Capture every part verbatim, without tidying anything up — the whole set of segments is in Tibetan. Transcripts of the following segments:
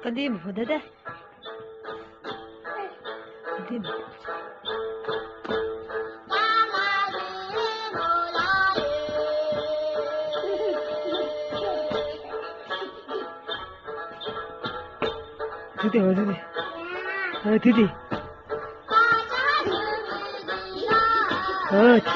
ཀ་འདི་མི་ཕོ་ད་ད། ཀ་འདི་མི་ཕོ། དུ་དེ་འོ་དུ་དེ། ཨ་དུ་དེ། ཨ། ཨ།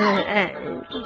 ཨ། ཨ། ཨ། ཨ།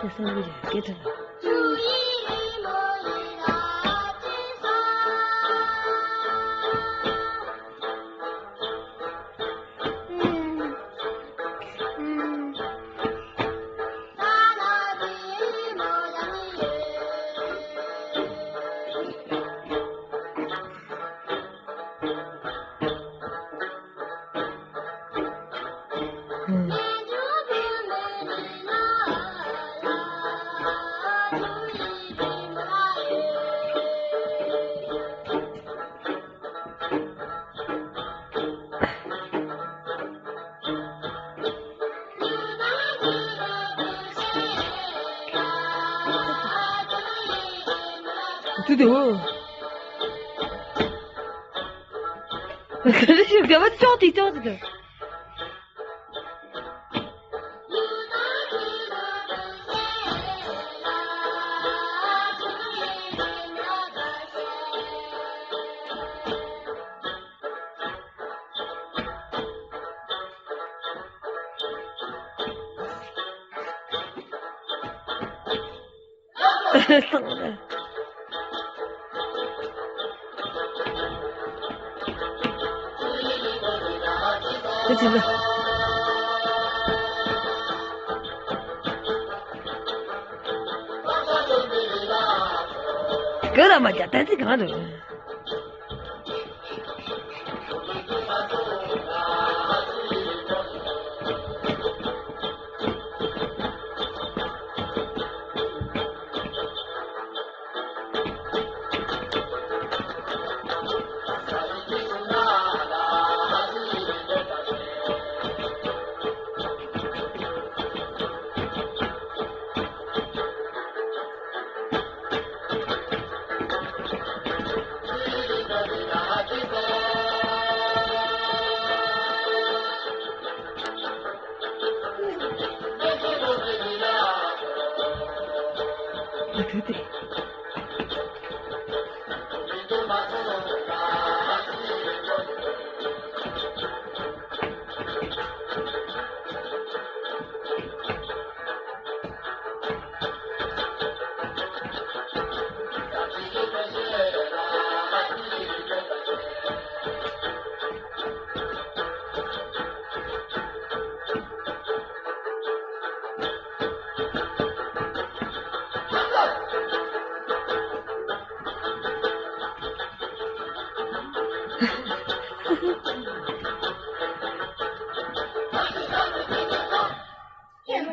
དུ་དུ། ག་རེ་ཞིག་ག་བ་ཅོག་ཏི་ཅོག་ཏི་དུ། ག་ར་མ་རྒྱ་ཏན་ཙི་གང་རེད། ཨ་དེ་དེ།